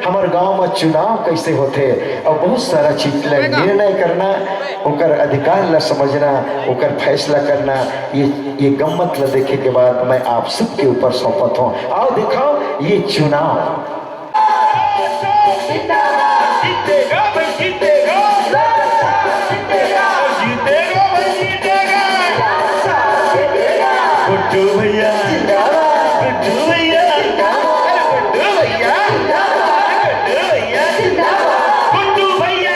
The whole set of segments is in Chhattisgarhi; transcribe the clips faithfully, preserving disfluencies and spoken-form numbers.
हमर गांव म चुनाव कइसे होथे अउ बहुत सारा चीज ल निर्णय करना, ओकर अधिकार ल समझना, ओकर फैसला करना, ये, ये गम्मत ल देखे के बाद मैं आप सबके ऊपर सौंपत हूँ। आओ दिखाओ ये चुनाव। जीतेगा भाई, जीतेगा। जीतेगा भाई, जीतेगा। गुड्डू भैया, गुड्डू भैया, अरे गुड्डू भैया, गुड्डू भैया, गुड्डू भैया,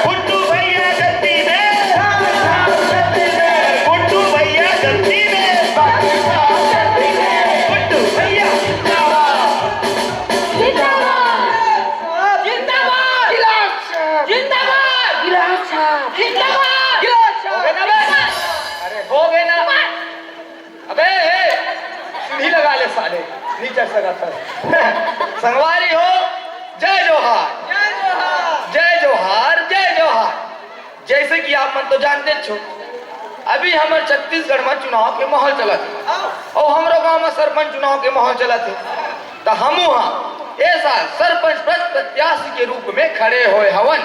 गुड्डू भैया, गुड्डू भैया, गुड्डू भैया। जिंदाबाद। जिंदाबाद। जिंदाबाद। जिंदाबाद। जिंदाबाद। जिंदाबाद। हो गए ना बे? अरे हो गए ना? अबे, ए, सीढ़ी लगा ले साले, नीचे से लगा। संगवारी हो, जय जोहार। जय जोहार, जय जोहार। जैसे कि आप मन तो जानते छो, अभी हमर छत्तीसगढ़ में चुनाव के माहौल चलत हे, अउ हमरो गांव में सरपंच चुनाव के माहौल चलत हे, त हमू हा ए साल सरपंच पद प्रत्याशी के रूप में खड़े होए हवन,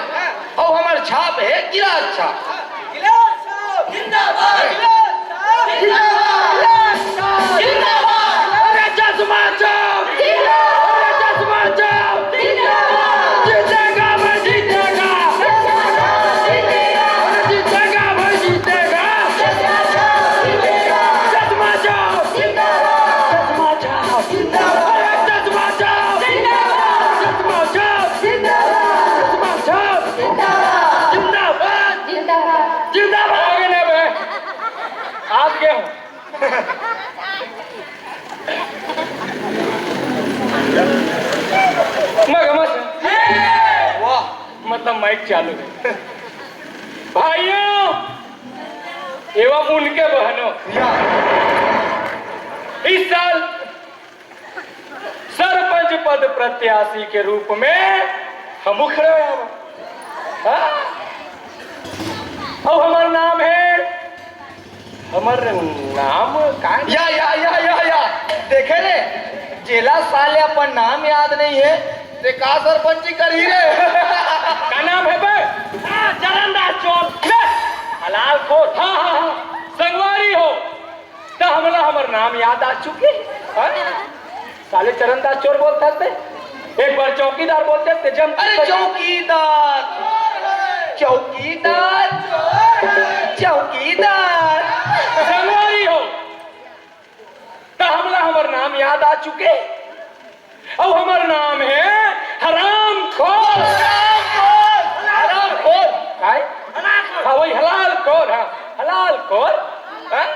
अउ हमर छाप हे गिलास छाप। गिलास छाप जिंदाबाद। गिलास छाप जिंदाबाद। गिलास छाप जिंदाबाद। अरे चश्मा छाप जिंदाबाद। अरे चश्मा छाप जिंदाबाद। जीतेगा भाई, जीतेगा। अरे जीतेगा भाई, जीतेगा। चश्मा छाप जिंदाबाद। चश्मा छाप। अरे चश्मा छाप जिंदाबाद। चश्मा छाप जिंदाबाद। चश्मा छाप जिंदाबाद। जिंदाबाद। जिंदाबाद। आगे ना बे। आप क्या हो? मगमस। वाह, मतलब माइक चालू है। भाइयों एवं उनके बहनों, इस साल सरपंच पद प्रत्याशी के रूप में हम उखड़े हैं। हाँ? और हमारा नाम है, हमारा नाम का? या, या, या, या, या। देखे रे, जेला साले अपन नाम याद नहीं है, ते का सरपंची करही रे? का नाम है बे? हाँ, चरणदास चोर। ले, हलाल खोर। हाँ, हाँ, हाँ। संगवारी हो, त हमला हमर नाम याद आ चुके। हाँ? साले चरणदास चोर बोलत हस बे। एक बार चौकीदार बोलत हस ते जम अरे चौकीदार, चौकीदार, चौकीदार। संगवारी हो, त हमला हमर नाम याद आ चुके। अउ हमर नाम है हरामखोर। हरामखोर। काय? हाँ, वही हलाल खोर, हाँ, हलाल खोर। हाँ?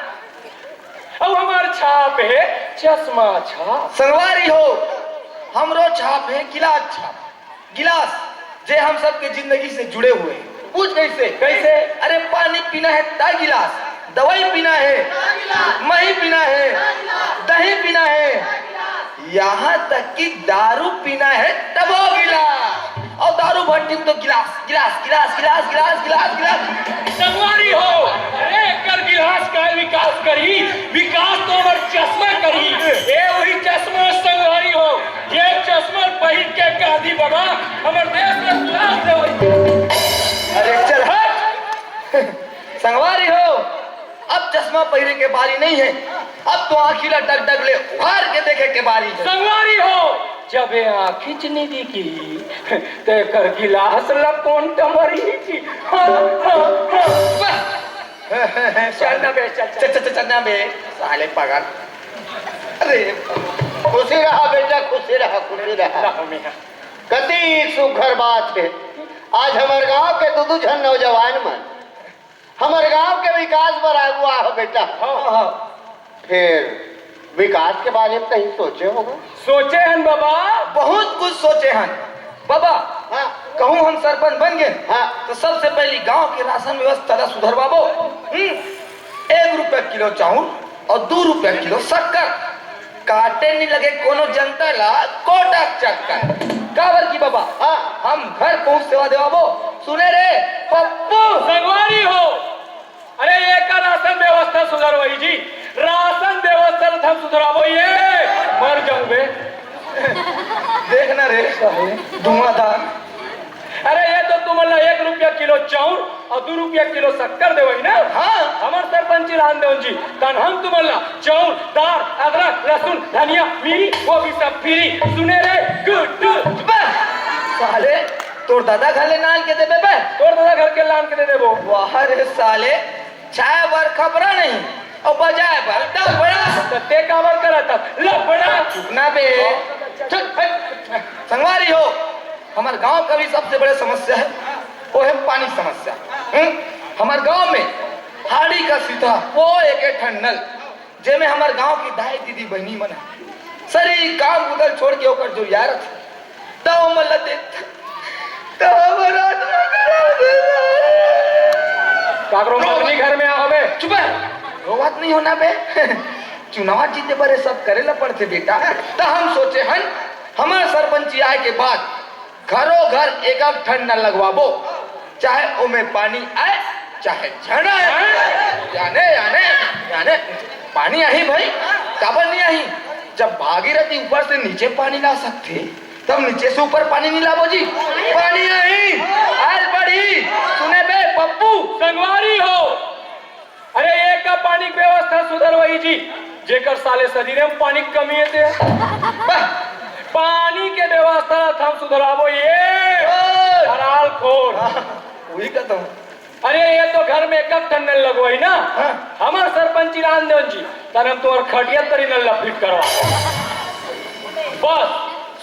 अउ हमर छाप है चश्मा छाप। संगवारी हो, हमरो छाप है गिलास छाप। गिलास, जे हम सबके जिंदगी से जुड़े हुए हैं। पूछ कैसे? कैसे? अरे पानी पीना है त गिलास, दवाई पीना है, मही पीना है, दही पीना है, यहाँ तक कि दारू पीना है तबो गिलास। अउ दारू भट्टी में तो गिलास, गिलास, गिलास, गिलास, गिलास, गिलास, गिलास। संगवारी हो, अरे एकर गिलास काय विकास करही, विकास तो हमर चश्मा करही। ए वही चश्मा संगवारी हो, ये चश्मा पहिर के गांधी बाबा हमर देश में विकास होई। अरे चल हट। संगवारी हो, अब चश्मा पहिरे के बारी नहीं है, अब तो आँखी ला डग डग ले उघार के देखे के बारी है। संगवारी हो, जब ये आँखी च नी दिखी, ते कर गिलास ला कौन टमरी की? हाँ, हाँ, हाँ। बस। चल ना बे, चल, चल। चल, चल, चल, चल ना बे, साले पागल। अरे, खुशी रहा बेटा, खुशी रहा, खुशी रहा। रहो मियाँ। कति सुघर बात है। आज हमर गांव के दू दू झन नौजवान मन हमर गांव के विकास बर आगू आह बेटा। हाँ, हाँ। फिर विकास के बारे में कहीं सोचे होगा? सोचे हन बाबा, बहुत कुछ सोचे हन बाबा। हाँ। कहूँ हम सरपंच बन गए, हाँ। तो सबसे पहली गांव के राशन व्यवस्था ला सुधरवाबो। हम्म, एक रुपया किलो चाउर और दू रुपया किलो शक्कर। काटे नी लगे कोनो जनता ला कोटा चक्कर। काबर की बाबा, हाँ। हम घर पहुँच सेवा देवाबो। सुने रे पप्पू। संगवारी हो, अरे एकर राशन व्यवस्था सुधरवाई जी, राशन व्यवस्था ल हम सुधराबो ये, मर जाऊं बे। अरे, धुआंधार। अरे, ये तो तुमन ला एक रुपया किलो चाउर अउ दू रुपया किलो शक्कर देवई ना। हाँ। हमर सरपंची ल आन देवन जी, तहन हम तुमन ला चाउर, दार, अदरक, लहसुन, धनिया, मिरी, वो भी सब फ्री। सुने रे गुड्डू। बे, साले, तोर ददा घर ले लान के देबे बे? तोर ददा घर के लान के दे देबो। वाह रे साले, चाय बर खपरा नहीं अउ बजाए बर दबड़ा। त ते काबर करत हस लफड़ा? चुप ना बे। चुप, हट। संगवारी हो, हमर गांव का भी सबसे बड़े समस्या है, वो है पानी समस्या। हम्म? हमर गांव में हाड़ी का सीधा वो एक ठन नल, जेमे हमर गांव की दाई दीदी बहिनी मन ह सरी काम बुता ल छोड़ के ओकर जो यार थे, त ओमन ल देख, त हमर आत्मा करा दे। काकरो मंगनी घर में आ हवे। चुप है, रोवत नहीं होना बे। चुनाव जीते बर ये सब करे ला पड़थे बेटा। त हम सोचे हन, हमर सरपंची आए के बाद घरो घर एक एक ठन नल लगवाबो, चाहे ओमे पानी आए, चाहे झन आए। याने, याने, याने, पानी आही भाई, काबर नहीं आही? जब भागीरथी ऊपर से नीचे पानी ला सकथे, तब नीचे से ऊपर पानी नहीं लाबो जी? पानी आही, आए बढ़ी। सुने बे पप्पू। संगवारी हो, अरे, एकर पानी के व्यवस्था सुधरवाही जी, जेकर साले शरीर में पानी के कमी हे ते। बस, पानी के व्यवस्था ला हम सुधराबो ये। ओए! हराल खोर। हाँ, वही कहता हूँ। अरे, ये तो घर में एक एक ठन नल लगवाही ना। हाँ। हमर सरपंची ल आन देवन जी, तहन हम तुम्हर खटिया तरी नल ला फिट करवा। बस,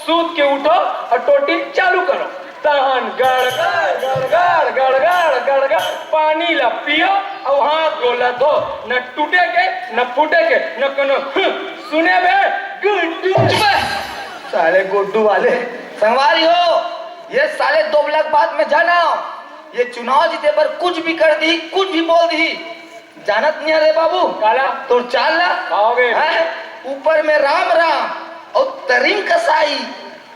सूत के उठो अउ टोटी चालू करो। तहन गड़गड़, गड़गड़, गड़गड़, गड़गड़, पानी ला पियो अउ हाथ गोड़ ला धो। न टूटे के, न फूटे के, न कोनो, हम्म, सुने बे, गुड्डू। चुप बे, साले गुड्डू वाले। संगवारी हो, ये साले दोबलक बात में जाना, ये चुनाव जीते बर कुछ भी कर दी, कुछ भी बोल दी। जानत नहीं रे बाबू? काला? तोर चाल ला? का होगे? हैं? ऊपर में राम राम अउ तरिंग कसाई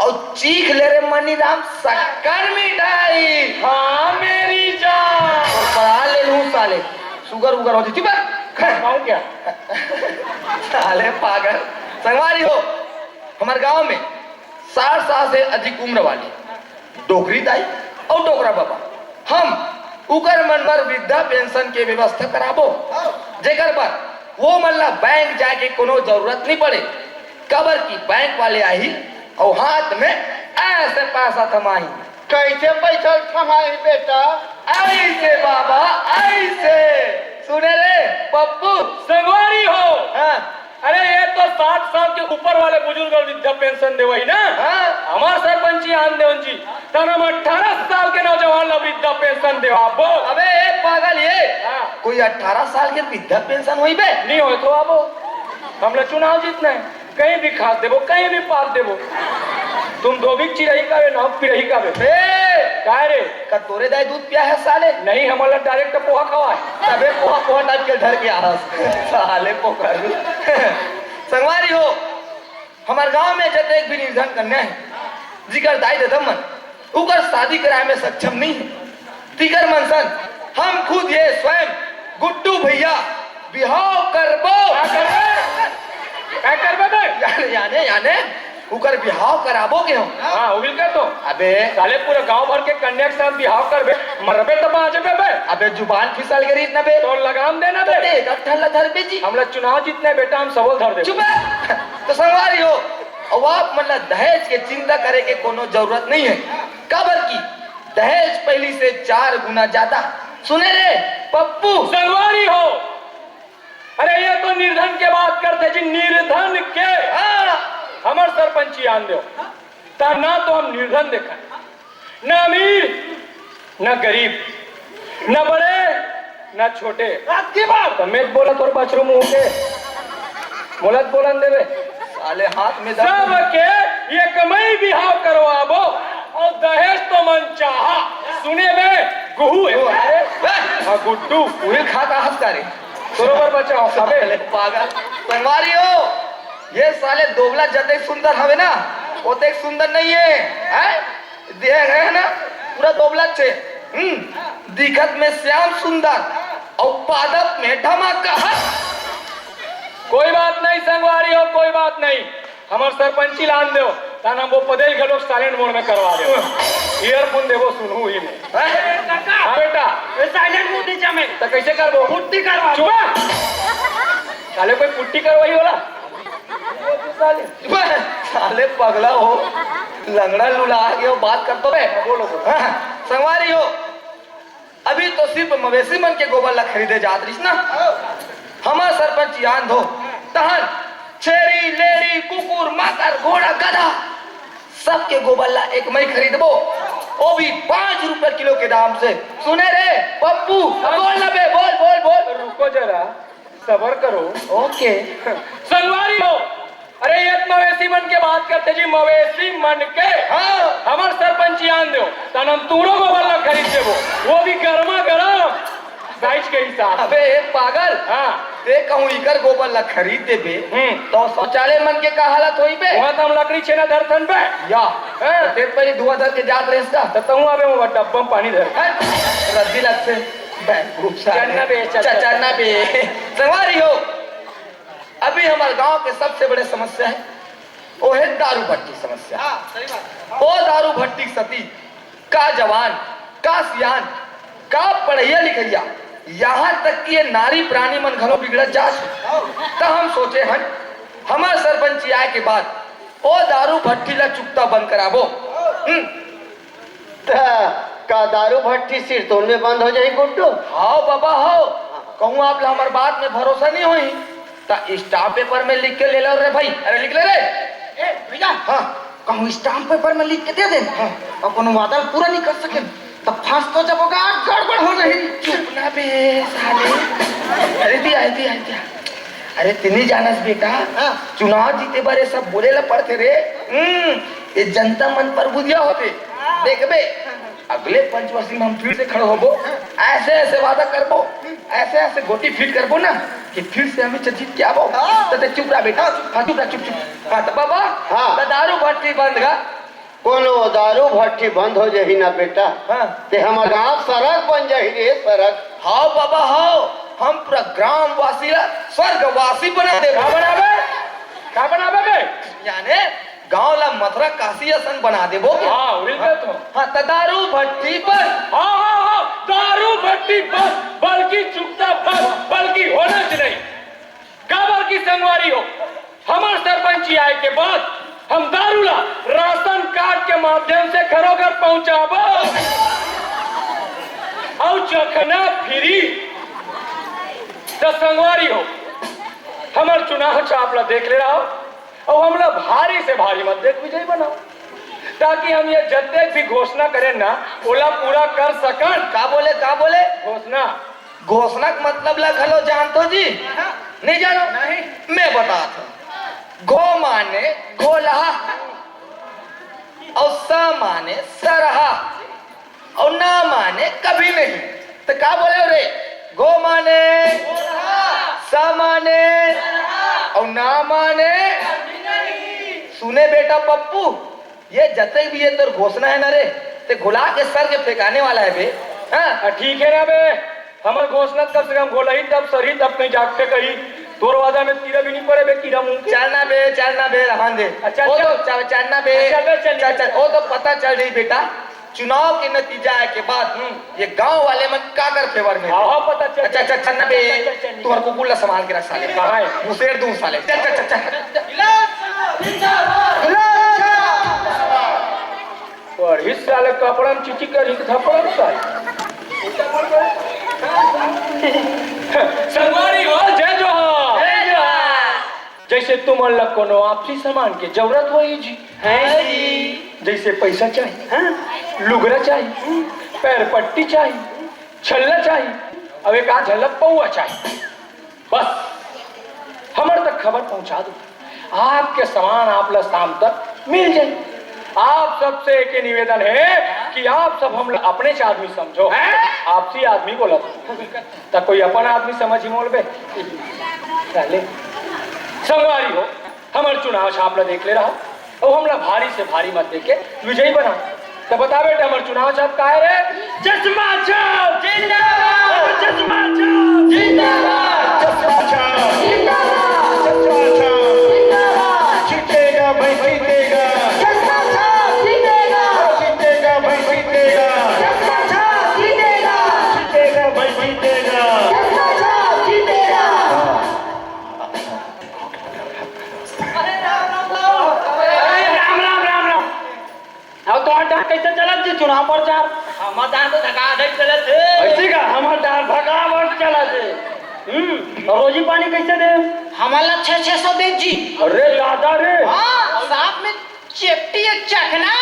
अउ चीख ले रे मनी राम शक्कर मिठाई। हाँ मेरी जान। अउ पढ़ा ले लूं साले, सुगर उगर हो जी। चुप है। खाऊं क्या? साले पागल। संगवारी हो, हमर गांव में साठ साल से अधिक उम्र वाली डोकरी दाई अउ डोकरा बाबा, हम उकर मन बर वृद्धा पेंशन के व्यवस्था कराबो, जेकर बर वो मन ला बैंक जाए के कोनो जरूरत नहीं पड़े, काबर कि बैंक वाले आही अउ हाथ में ऐसे पैसा थमाही। कैसे पैसा थमाही बेटा? ऐसे बाबा, ऐसे। सुने रे पप्पू। संगवारी हो। हाँ। अरे, ये तो साठ साल के ऊपर वाले बुजुर्ग ल वृद्धा पेंशन देवही ना। हाँ। हमर सरपंची आन देवन जी, तहन हम अठारह साल के नौजवान ला वृद्धा पेंशन देवाबो। अबे ए पागल ये, हाँ। कोई अठारह साल के वृद्धा पेंशन होही बे? नहीं होय तो आबो, हमला चुनाव जीतना है। कहीं भी खाद देबो, कहीं भी पाद देबो। तुम धोबी के चिरई काबे, नाव के पिरई काबे। ए! का रे? का तोरे दाई दूध पिया है साले? नहीं, हमला direct पोहा खवाए। तबे पोहा, पोहा टाइप के धर के आस। साले पोकर। संगवारी हो, हमर गांव में जतेक भी निर्धन कन्या है, जिकर दाई ददा मन उकर शादी कराए में सक्षम नहीं है, तिकर मन सन हम खुद ये स्वयं गुड्डू भैया बिहाव करबो। का करबे? का करबे बे? याने, याने, याने, उकर बिहाव कराबो के हम। हाँ, उबिल कर तो। अबे। साले पूरा गांव भर के कन्या के साथ बिहाव करबे, मरबे त बांचबे बे। अबे जुबान फिसल गई न बे। तो लगाम देना बे। तो एक ठन ला धर बे जी। हमला चुनाव जीतना है बेटा, हम सबल धर दे। चुप है। तो संगवारी हो, अब आप मन ला दहेज के चिंता करे के कोनो जरूरत नहीं है, काबर की दहेज पहली से चार गुना ज्यादा। सुने रे पप्पू। संगवारी हो, अरे ये तो निर्धन के बात करथे जी, निर्धन के। हाँ। हमर सरपंची आन दो, त ना तो हम निर्धन देखन, ना अमीर, ना गरीब, ना बड़े, ना छोटे। रात की बात। त मैं बोला तोर बछरू मुंह के, मोला त बोलन देवे। साले हाथ में दम। सबके एकमई बिहाव करवाबो अउ दहेज तो मन चाहा। सुने बे, गुहू है। अरे, हाँ, गुड्डू। उही खाता हंसता रे। बरोबर बचाओ, अबे। साले पागल। संगवारी हो, ये साले दोबला जतेक सुंदर हवे ना, ओतेक सुंदर नहीं है, हैं? देख रहे हैं ना, पूरा दोबला छे। हम्म, दिखत में श्याम सुंदर अउ पादत में धमाका। कोई बात नहीं संगवारी हो, कोई बात नहीं। हमर सरपंची ला आन देव, तहान हम वो पदेल घलोक silent mode में करवा देव। Earphone देबो, सुनहू ही में। हैं? काका, हाँ बेटा। ये silent mode नहीं जमे। त कैसे करबो? पुट्टी करवा। चुप। साले कोई पुट्टी करवाई होला? साले, साले पगला हो, लंगड़ा लुला के वो बात कर तो बे। बोलो, बोलो। हाँ, संगवारी हो, अभी तो सिर्फ मवेशी मन के गोबर ला खरीदे जात रहिस ना। हमर सरपंची आन दो, तहन छेरी, लेड़ी, कुकुर, माकर, घोड़ा, गधा, सबके गोबर ला एक मई खरीदबो, वो भी पाँच रुपया किलो के दाम से। सुने रे पप्पू, बोल ना बे, बोल, बोल, बोल। रुको जरा, सबर करो। OK। संगवारी हो, अरे ये मवेशी मन के बात करते जी, मवेशी मन के। हाँ। हमर सरपंची आन देव, तहन हम तुंहरो गोबर ला खरीद देबो, वो भी गरमा गरम, size के हिसाब। अबे ए पागल। हाँ। ते कहूँ इकर गोबर ला खरीद देबे, हम्म। तो शौचालय मन के का हालत होई बे? वहाँ तो हम लकड़ी छेना धरथन बे। या। हाँ। तो ते पहले धुआं धर के जात रहिस का? तो तहूँ अबे वो डब्बा में पानी धर। हैं? रद्दी लगथे। बेवकूफ साले। चन्ना बे, चल, च-, चल। चन्ना बे। संगवारी हो, अभी हमर गांव के सबसे बड़े समस्या हे, वो हे दारू भट्टी समस्या। हाँ, सही बात। वो दारू भट्टी सती का जवान, का सियान, का पढ़इया लिखइया, यहाँ तक कि ये नारी प्राणी मन घलो बिगड़त जात हे। त हम सोचे हन, हमर सरपंची आए के बाद ओ दारू भट्टी ला चुकता बंद कराबो। हम्म। त का दारू भट्टी सिरतोन में बंद हो जाही गुड्डू? हाव बाबा हाव, कहूँ आप ला हमर बात में भरोसा नहीं होही, त stamp paper में लिख के ले लो रे भाई। अरे लिख ले रे। ए भैया, हाँ। कहूँ stamp paper में लिख के दे दे। हाँ। अउ कोनो वादा ल पूरा नहीं कर सके, त फंस तो जब होगा, गड़बड़ हो जाही। चुप ना बे साले। अरे दिया, अरे दिया, अरे दिया। अरे तिनी जानस बेटा, हाँ। चुनाव जीते बर ये सब बोले ला पड़थे रे। हम्म, ये जनता मन पर बुधिया होथे। हाँ। देखबे, अगले पंचवर्षी में हम फिर से खड़े होबो, ऐसे ऐसे वादा करबो, ऐसे ऐसे गोटी फिट करबो ना कि फिर से हम इज्जत जीत के आबो। हाँ। त ते चुप रह बेटा, हाँ, चुप रह, चुप, चुप। हाँ, त बाबा, हाँ। त दारू भट्टी बंद गा। कोनो दारू भट्टी बंद हो जाही ना बेटा, हाँ। ते हमर गांव सड़क बन जाही रे, सड़क। हाव बाबा हाव, हम पूरा ग्रामवासी ला स्वर्गवासी बना देबो। का बनाबे? का बनाबे बे? याने गांव ला मथुरा काशी असन बना देबो के? हाँ, उही तो। हाँ, त दारू भट्टी बंद। हाँ, हाँ, हाँ, दारू भट्टी बंद, बल्कि चुकता बंद, बल्कि होना च नहीं। काबर की संगवारी हो, हमर सरपंची आए के बाद हम दारू ला राशन कार्ड के माध्यम से घरों घर पहुंचाबो। अउ चखना free। त संगवारी हो, हमर चुनाव छाप ला देख ले रहो, अउ हमला भारी से भारी मत देख विजयी बनाओ, ताकि हम ये जतेक भी घोषणा करेन ना, ओला पूरा कर सकन। का बोले, का बोले? घोषणा। घोषणा के मतलब ला घलो जानथो जी? नहीं जानो? नहीं। मैं बताथों। घो माने घोलहा, अउ स माने सरहा, अउ ना माने कभी नहीं। त का बोले रे? घो माने, स माने, अउ ना माने। सुने बेटा पप्पू, ये जतई भी ये तोर घोषणा हे ना रे, ते घोला के सर के फेंकाने वाला हे बे। हाँ? आ, ठीक हे ना बे, हमर घोषणा कम से कम घोलही तब सरही, तब कहीं जाके कही। तोर वादा में कीरा भी नहीं पड़े बे, कीरा मुंह के। चल ना बे, चल ना बे, रहन दे। अच्छा, वो चल। तो चल, चल ना बे। चल बे, चल। चल, चल, वो तो पता चल जाही बेटा। चुनाव के नतीजा आए के बाद, हम्म, ये गांव वाले मन काकर favour में। हाँ, हाँ, पता चल। अच्छा, अच्छा, अच्छा, ना बे, चल, चल, चल, निकल। तुम्हारे कुकुर ला संभाल के रख साले। कहाँ है? मुसेर दूं साले। चल, चल, चल, चल। पढ़ी साले कपड़ा में चिचिक कर हिक थप्पड़ में साले। संगवारी हो, जय जोहार। जय जोहार। जैसे तुमन ला कोनो आपसी सामान के जरूरत होही जी। है जी। जैसे पैसा चाही, हाँ। लुगरा चाही, पैर पट्टी चाही, छल्ला चाही, अब एक आध झल्ला पौआ चाही। बस, हमर तक खबर पहुंचा दो। आपके सामान आप ला शाम तक मिल जाए। आप सबसे एक ही निवेदन है कि आप सब हम ला अपने च आदमी समझो। हैं? आपसी आदमी बोला था। त कोई अपन आदमी समझ ही मोल बे। साले। संगवारी हो, हमर चुनाव छाप ला देख ले रहा, अउ हमला भारी से भारी मत देके विजयी बना। त बता बेटा, हमर चुनाव छाप का हे रे? चश्मा छाप जिंदाबाद। चश्मा छाप जिंदाबाद। चश्मा छाप जिंदाबाद। चश्मा छाप जिंदाबाद। जीतेगा डाहर कइसे चलत जी चुनाव प्रचार? हमर डाहर तो धकाधक चलत हे। अइसे का? हमर डाहर भगावत चलत हे। हम्म, अउ रोजी पानी कइसे दे? हमर ला छह छह सौ दे जी। अरे दादा रे। हाँ, साथ में चेपटी अउ चखना।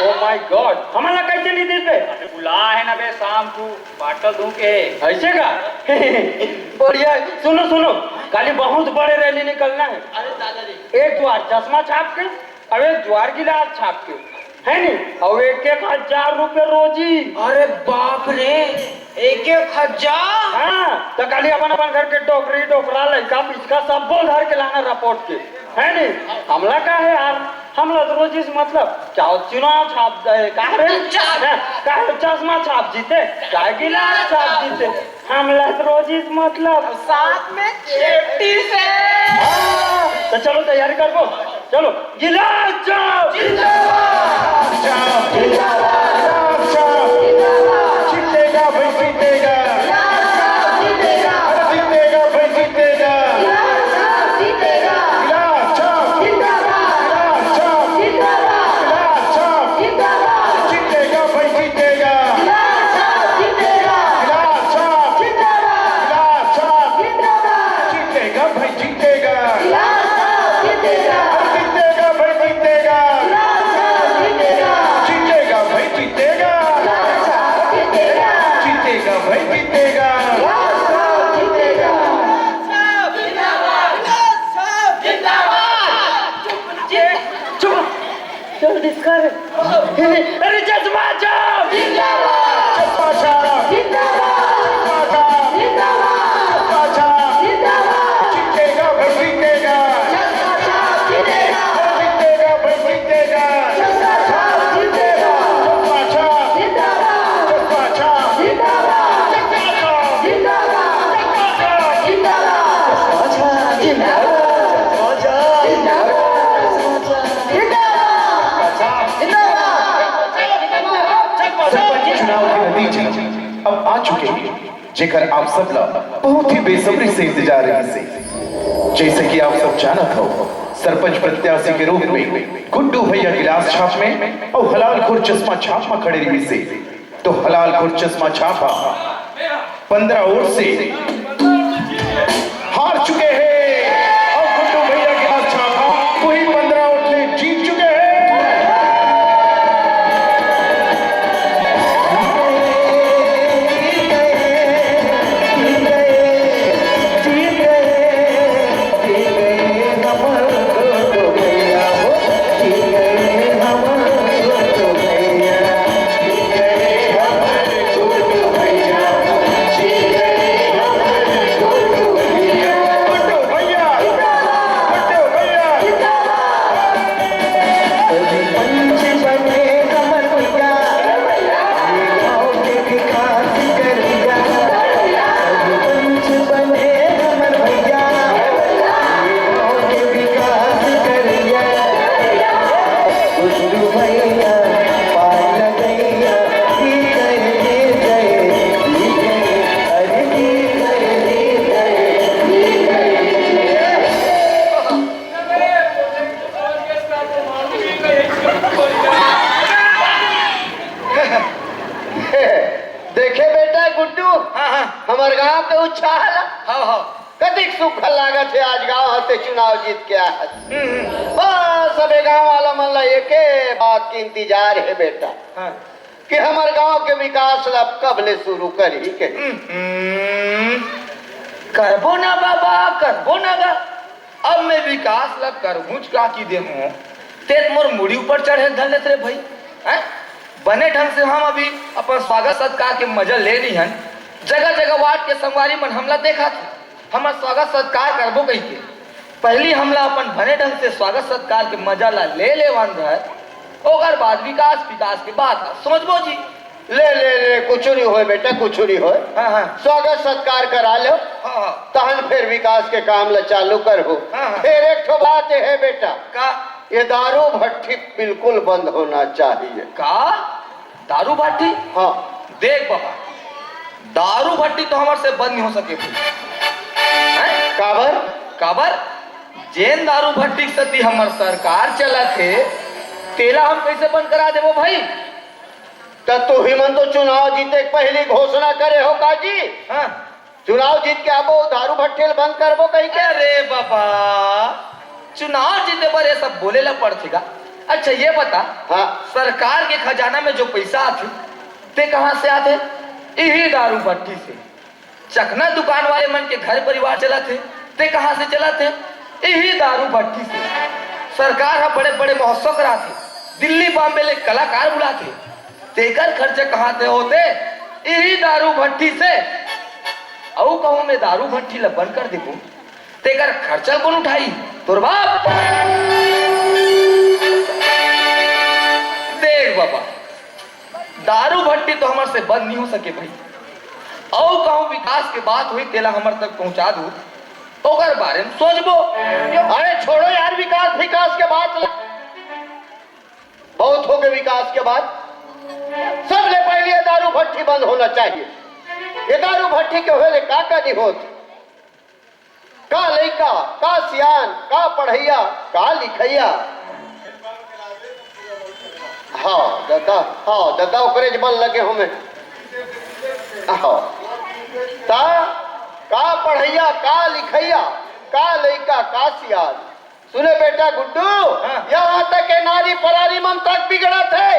Oh my God, हमन ला कइसे नइ देबे? बुला हे ना बे, शाम को बाटल धूं के। अइसे का? बढ़िया हे। सुनो, सुनो, काली बहुत बड़े रैली निकलना हे। अरे दादा रे। एक जुवार चश्मा छाप के, अउ एक जुवार गिलास छाप के, हे नी? अउ एक एक हजार रुपये रोजी। अरे बाप रे, एक एक हजार? हाँ, त काली अपन अपन घर के डोकरी, डोकरा, लइका, पिचका सब बोल धर के लाना रिपोर्ट के, हे नी? हमला का हे यार, हमला तो रोजी से मतलब, चाहे चुनाव छाप जाए, का रे? चश्मा। हैं, का रे चश्मा छाप जीते, चाहे गिलास छाप जीते, हमला तो रोजी से मतलब। साथ में चेपटी से। हाँ, त चलो तैयारी करबो, चलो। गिलास छाप। जिंदाबाद। जिंदाबाद। जिंदाबाद। जीतेगा भाई, जीतेगा। अरे जीतेगा भाई, जीतेगा। गिलास छाप। गिलास छाप। गिलास छाप। जीतेगा भाई, जीतेगा। गिलास छाप। गिलास छाप। जीतेगा भाई, जीतेगा। जीतेगा। अरे जीतेगा भाई, जीतेगा। जीतेगा। जीतेगा भाई, जीतेगा। जीतेगा। जीतेगा भाई, जीतेगा। चुप। जल्दी कर। अरे चश्मा छाप। जिंदाबाद। चश्मा छाप। जिंदाबाद। चश्मा छाप। जिंदाबाद। चश्मा छाप। जिंदाबाद। जीतेगा भाई, जीतेगा। चश्मा छाप जीतेगा। जीतेगा भाई, जीतेगा। चश्मा छाप जीतेगा। चश्मा छाप। जिंदाबाद। चश्मा छाप। जिंदाबाद। चश्मा छाप। जिंदाबाद। चश्मा छाप। जिंदाबाद। सरपंच चुनाव के नतीजे अब आ चुके हैं, जेकर आप सब ला बहुत ही बेसब्री से इंतजार रहिसे। जइसे कि आप सब जानत हो, सरपंच प्रत्याशी के रूप में गुड्डू भैया गिलास छाप में अउ हलालखोर चश्मा छाप में खड़े रहिसे। तो हलालखोर चश्मा छाप ह पंद्रह वोट से हार चुके हैं अउ गुड्डू भैया गिलास छाप ह वही पंद्रह वोट ले जीत चुके हैं। देखे बेटा गुड्डू, हाँ, हाँ। हमर गांव के उछाल। हाँ, हाँ। कतिक सुग्घर लागत हे आज गांव ह ते चुनाव जीत के आए हस। हम्म, हम्म। बस अबे गांव वाला मन ला एके बात के इंतजार हे बेटा, हाँ। कि हमर गांव के विकास ला अब कब ले शुरू करही के। हम्म, करबो ना बाबा, करबो ना गा। अब मैं विकास ला करहूंच का कि देहूं, तें मोर मुड़ी ऊपर चढ़े धर लेत रे भई। हैं? बने ढंग से हम अभी अपन स्वागत सत्कार के मजा ले नइ हन। जगह जगह वार्ड के संगवारी मन हमला देखत हे, हमर स्वागत सत्कार करबो कहिके। पहिली हमला अपन बने ढंग से स्वागत सत्कार के मजा ला ले लेवन धर, ओकर बाद विकास विकास के बात ला सोचबो जी। ले, ले, ले, कुछु नइ होय बेटा, कुछु नइ होय। हाँ, हाँ। स्वागत सत्कार करा लो, हाँ, हाँ। तहन फेर विकास के काम ला चालू करहू। हाँ, हाँ। फेर एक ठो बात हे बेटा, का? ये दारू भट्टी बिल्कुल बंद होना चाहिए। का? दारू भट्टी? हाँ। देख बाबा, दारू भट्टी तो हमर से बंद नइ हो सके भाई। हैं? काबर? काबर? जेन दारू भट्टी के सेती हमर सरकार चलत हे, तेला हम कइसे बंद करा देबो भाई? त तुही मन तो चुनाव जीते के पहिली घोषणा करे हो काजी? हाँ। चुनाव जीत के आबो, दारू भट्ठी ल बंद करबो कहिके। अरे बाबा, चुनाव जीते बर ये सब बोले ला पड़थे गा। अच्छा, ये बता, हाँ। सरकार के खजाना में जो पैसा आथे, ते कहाँ से आथे? इही दारू भट्ठी से। चखना दुकान वाले मन के घर परिवार चलत हे, ते कहाँ से चलत हे? इही दारू भट्ठी से। सरकार ह बड़े-बड़े महोत्सव कराथे, दिल्ली बॉम्बे ले कलाकार बुलाथे, तेकर खर्चा कहाँ से होथे? इही दारू भट्ठी से। अउ कहूँ मैं दारू भट्ठी ल बंद कर देबो, तेकर खर्चा कोन उठाई? तोर बाप। देख बाबा, दारू भट्टी तो हमर से बंद नहीं हो सके भाई। अउ कहूँ विकास के बात हुई, तेला हमर तक पहुँचा दू, ओकर बारे में सोचबो। अरे छोड़ो यार, विकास विकास के बात ला। बहुत हो गए विकास के बात। सबले पहले ये दारू भट्टी बंद होना चाहिए। ये दारू भट्टी के होले का का नहीं होत? का लइका, का सियान, का पढ़इया, का लिखइया। हाँ दादा, हाँ दादा, ओकरे जमन लगे हमें। हाँ। ता का पढ़इया, का लिखइया, का लइका, का सियान। सुने बेटा गुड्डू, हाँ। यहाँ तक के नारी परारी मन तक बिगड़त हे।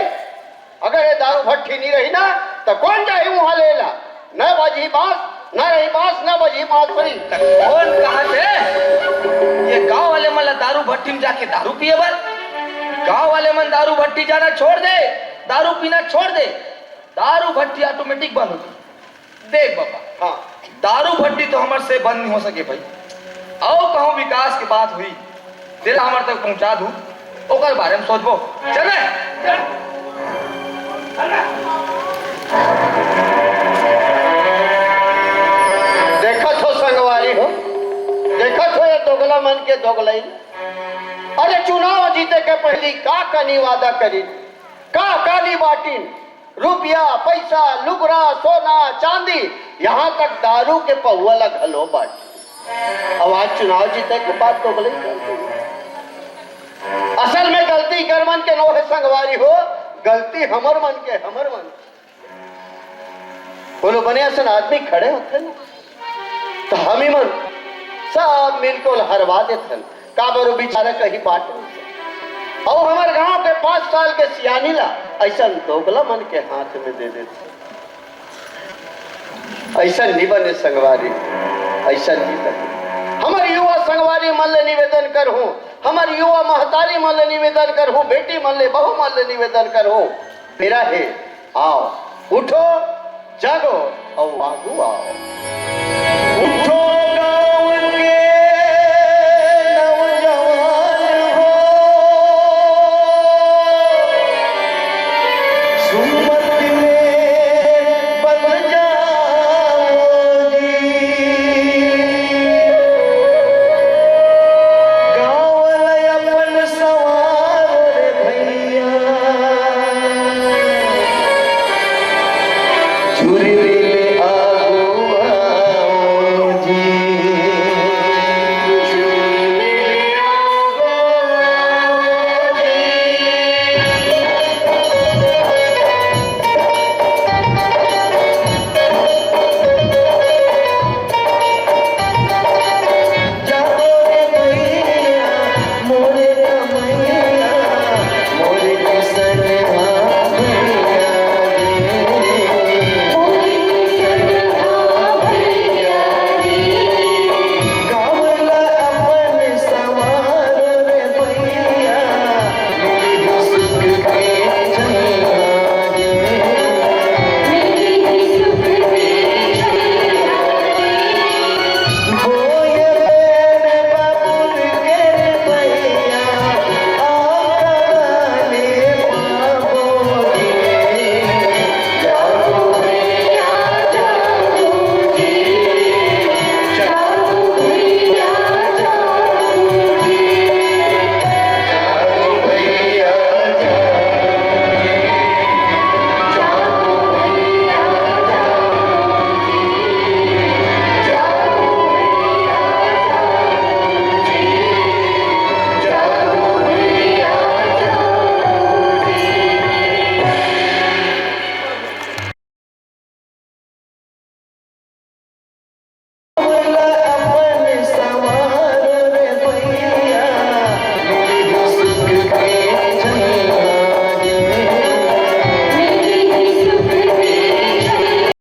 अगर ये दारू भट्टी नहीं रही ना, तो कौन जाही वहाँ लेला? न बजही बांस, न रही बांस, न बजही बांसुरी। त कोन कहत हे ये गांव वाले मन ला दारू भट्टी में जाके दारू पिए बर? गांव वाले मन दारू भट्टी जाना छोड़ दे, दारू पीना छोड़ दे, दारू भट्टी ऑटोमेटिक बंद हो जाही। देख बाबा, हाँ। दारू भट्टी तो हमर से बंद नहीं हो सके भाई। अउ कहूँ विकास के बात हुई, तेला हमर तक पहुँचा दू, ओकर बारे में सोचबो। चल बे। देखत हो संगवारी हो, देखत हो ये दोगला मन के दोगलई। अरे चुनाव जीते के पहली का का नी वादा करी, का का नी बाटिन, रुपया, पैसा, लुगरा, सोना, चांदी, यहाँ तक दारू के पहुआ ला घलो बांट। अब आज चुनाव जीते के बाद दोगलई कर दी। असल में गलती कर मन के नो हे संगवारी हो, गलती हमर मन के, हमर मन के। कोनो बने असन आदमी खड़े होथे ना, त हमी मन सब मिलके ओला हरवा देथन। काबर ओ बेचारा कहीं बाटे। अउ हमर गांव के पाँच साल के सियानी ला अइसन दोगला मन के हाथ में दे देथे। अइसन नहीं बने संगवारी, अइसन नहीं बने। हमर युवा संगवारी मन ले निवेदन करहूं, हमर युवा महतारी मन ले निवेदन करहूं, बेटी मन ले, बहू मन ले निवेदन करहूं, बेरा हे, आओ, उठो, जागो अउ आगू आओ। उठो,